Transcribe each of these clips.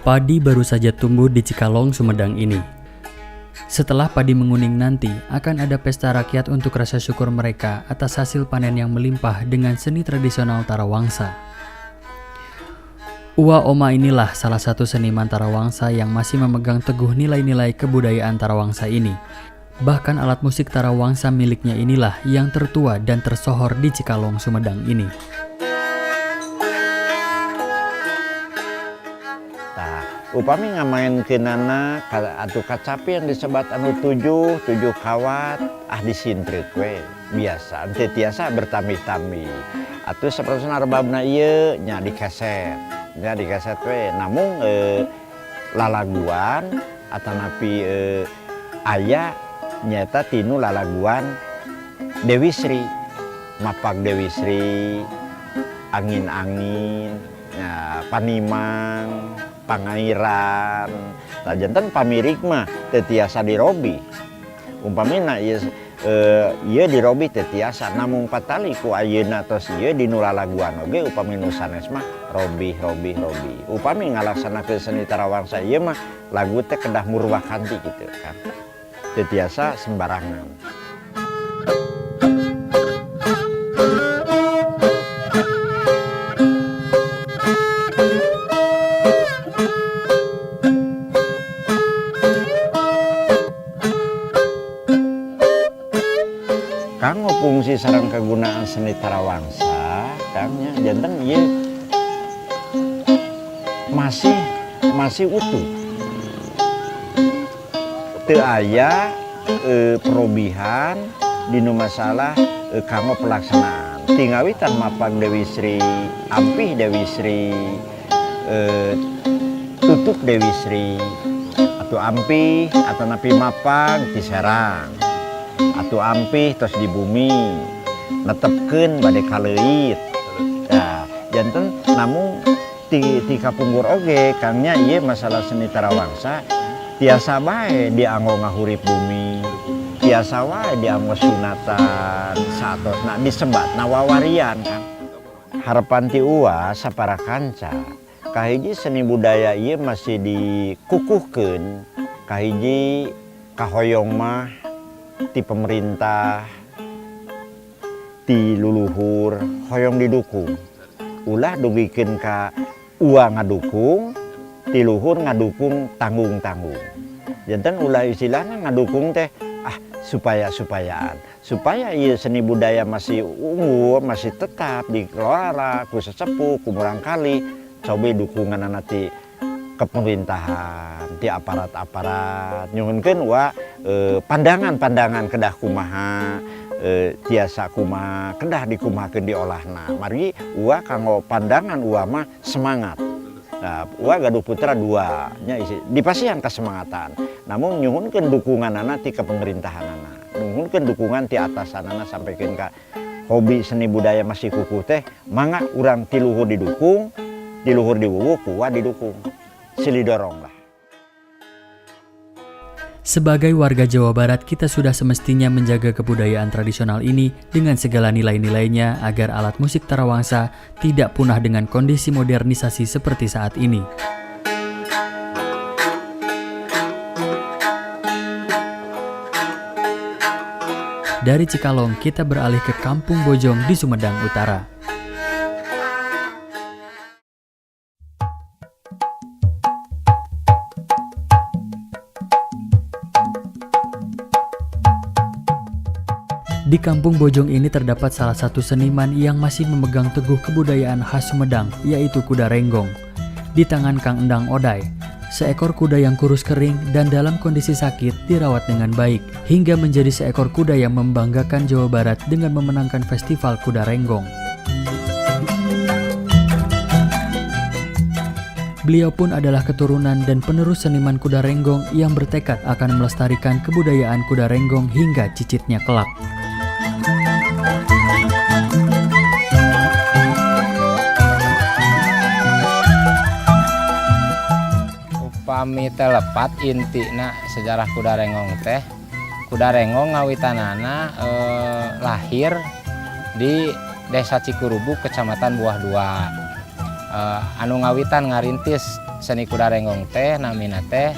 Padi baru saja tumbuh di Cikalong, Sumedang ini. Setelah padi menguning nanti, akan ada pesta rakyat untuk rasa syukur mereka atas hasil panen yang melimpah dengan seni tradisional Tarawangsa. Uwa Oma inilah salah satu seniman Tarawangsa yang masih memegang teguh nilai-nilai kebudayaan Tarawangsa ini. Bahkan alat musik Tarawangsa miliknya inilah yang tertua dan tersohor di Cikalong, Sumedang ini. Tah, upami ngamaenkeunana atuh kacapi yang disebat anu tujuh, tujuh kawat, ah, disintreuk we biasa, teu tiasa bertambih-tambih. Atuh sapertosna rebabna ieu nya dikeset, nya dikeset we. Namung lalaguan atanapi aya nyaeta tinu lalaguan Dewi Sri, mapag Dewi Sri, angin-angin, ya, panimang, pangairan. Tah, janten pamirik mah teu tiasa dirobih. Umpamina ieu ieu dirobih teu tiasa, namung patali ku ayeuna tos ieu dinu lalaguan oge upami nu sanes mah robih, robih, robih. Upami ngalaksanakeun seni Tarawangsa ieu mah lagu teh kedah murwakanti kitu kan. Teu tiasa sembarangan. Kanggo fungsi sareng kegunaan seni Tarawangsa, Kang, nya janten ieu masih masih utuh. Teu aya perobihan dinu masalah kanggo pelaksanaan. Ti ngawitan mapag Dewi Sri, ampih Dewi Sri, tutup Dewi Sri, atau ampih atau napi mapag ti Serang, atau ampih tos di bumi netepkeun bade kaleuit. Nah, janten namung ti kapungkur oge, Kang, nya ieu masalah seni Tarawangsa tiasa bae dianggo ngahurip bumi, tiasa wae dianggo sunatan, saatosna disebatna wawarian, Kang. Harapan ti Uwa sapara kanca, kahiji seni budaya ieu masih dikukuhkeun, kahiji kahoyong mah ti pemerintah, ti luluhur hoyong didukung. Ulah dugikeun ka Uwa ngadukung, ti luhur ngadukung tanggung-tanggung. Janten ulah istilahna ngadukung teh ah supaya-supayaan, supaya ieu seni budaya masih unggul, masih tetap dikelola ku sesepuh, ku murangkalih, cobi dukunganana ti kepemerintahan, ti aparat-aparat. Nyuhunkeun wa pandangan-pandangan kedah kumaha, tiasa kumaha, kedah dikumahakeun diolahna. Margi Uwa kanggo pandangan Uwa mah semangat. Nah, Uwa gaduh putra dua, nya isi dipasihan kasemangatan. Namun nyuhunkeun dukunganana ti kepemerintahanana, nyuhunkeun dukungan ti atasanana sampikeun ka hobi seni budaya masih kukuh teh, mangga urang ti luhur didukung, ti luhur diwuwuh ku Uwa didukung. Silih dorong lah. Sebagai warga Jawa Barat, kita sudah semestinya menjaga kebudayaan tradisional ini dengan segala nilai-nilainya agar alat musik Tarawangsa tidak punah dengan kondisi modernisasi seperti saat ini. Dari Cikalong, kita beralih ke Kampung Bojong di Sumedang Utara. Di Kampung Bojong ini terdapat salah satu seniman yang masih memegang teguh kebudayaan khas Sumedang, yaitu kuda renggong. Di tangan Kang Endang Odai, seekor kuda yang kurus kering dan dalam kondisi sakit dirawat dengan baik, hingga menjadi seekor kuda yang membanggakan Jawa Barat dengan memenangkan festival kuda renggong. Beliau pun adalah keturunan dan penerus seniman kuda renggong yang bertekad akan melestarikan kebudayaan kuda renggong hingga cicitnya kelak. Upami teu lepat intina sejarah kuda renggong teh, kuda renggong ngawitanana lahir di Desa Cikurubuk, Kecamatan Buah Dua. Anu ngawitan ngarintis seni kuda renggong teh namina teh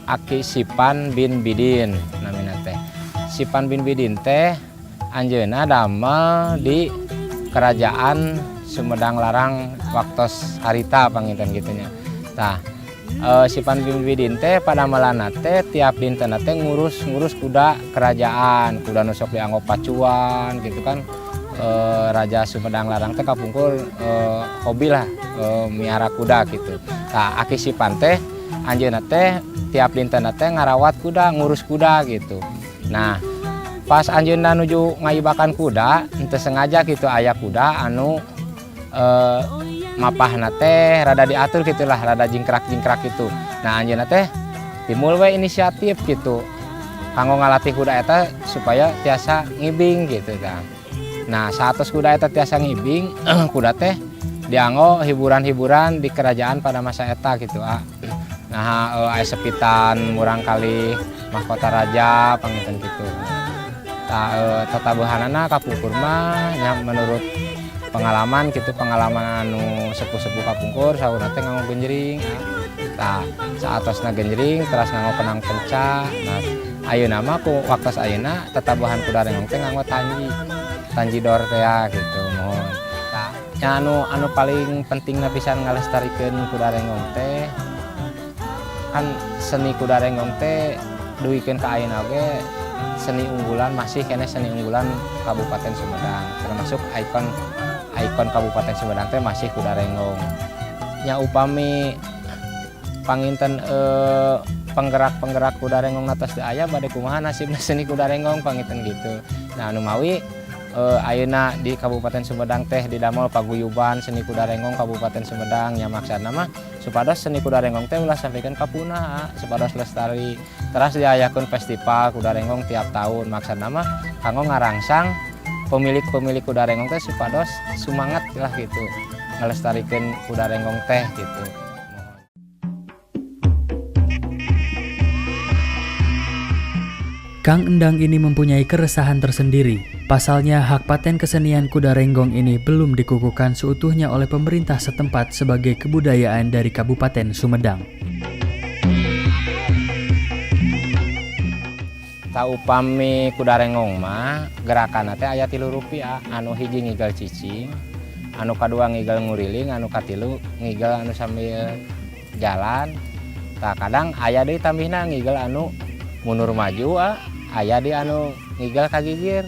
Aki Sipan bin Bidin namina teh. Sipan bin Bidin teh anjeunna damel di Kerajaan Sumedang Larang waktos harita panginten gitu nya. Tah, Sipan bin Bidin teh padamelanna teh tiap dinten teh ngurus-ngurus kuda kerajaan, kuda nu sok dianggo pacuan gitu kan. Raja Sumedang Larang teh kapungkur hobi lah miara kuda gitu. Tah, Aki Sipan teh anjeunna teh tiap dinten teh ngarawat kuda, ngurus kuda gitu. Nah, pas anjeunna nuju ngaibakan kuda, henteu sengaja gitu aya kuda anu mapahna teh rada diatur gitulah, rada jingkrak-jingkrak gitu. Nah, anjeunna teh timbul we inisiatif gitu kanggo ngalatih kuda eta supaya tiasa ngibing gitu kan. Nah, saatos kuda eta tiasa ngibing, kuda teh dianggo hiburan-hiburan di kerajaan pada masa eta gitu ah. Nah, aya sepitan murangkalih mahkota raja panginten gitu. Tah, tatabuhanana kapungkur mah nya menurut pengalaman gitu, pengalaman anu sepuh-sepuh kapungkur, saurna teh nganggo genjring ah. Tah, saatosna genjring teras nganggo benang penca. Nah, ayeuna mah ku waktos ayeuna tatabuhan kuda renggong teh nganggo tanji, tanjidor teh ya gitu mohon. Tah, nya anu anu paling pentingna pisan ngalestarikeun kuda renggong teh kan seni kuda renggong teh dugikeun ka ayeuna oge seni unggulan, masih keneh seni unggulan Kabupaten Sumedang, termasuk ikon ikon Kabupaten Sumedang teh masih kuda renggong nya. Upami panginten penggerak-penggerak kuda renggong tos teu aya, bade kumaha nasibna seni kuda renggong panginten gitu. Nah, anu mawi ayeuna di Kabupaten Sumedang teh didamel paguyuban seni kuda renggong Kabupaten Sumedang nya, maksudna mah supados seni kuda renggong teh ulah sampikeun ka punah, supados lestari. Teras diayakeun festival kuda renggong tiap tahun, maksudna mah kanggo ngarangsang pemilik-pemilik kuda renggong teh supados sumangat lah gitu ngelestarikeun kuda renggong teh gitu. Kang Endang ini mempunyai keresahan tersendiri. Pasalnya, hak paten kesenian kuda renggong ini belum dikukuhkan seutuhnya oleh pemerintah setempat sebagai kebudayaan dari Kabupaten Sumedang. Tah, upami kuda renggong mah gerakan teh aya tilu rupi, anu hiji ngigel cicing, anu kadua ngigel nguriling, anu katilu ngigel anu sambil jalan. Tah, kadang aya deui tambihna ngigel anu mundur maju, aya deui anu ngigel ka gigir.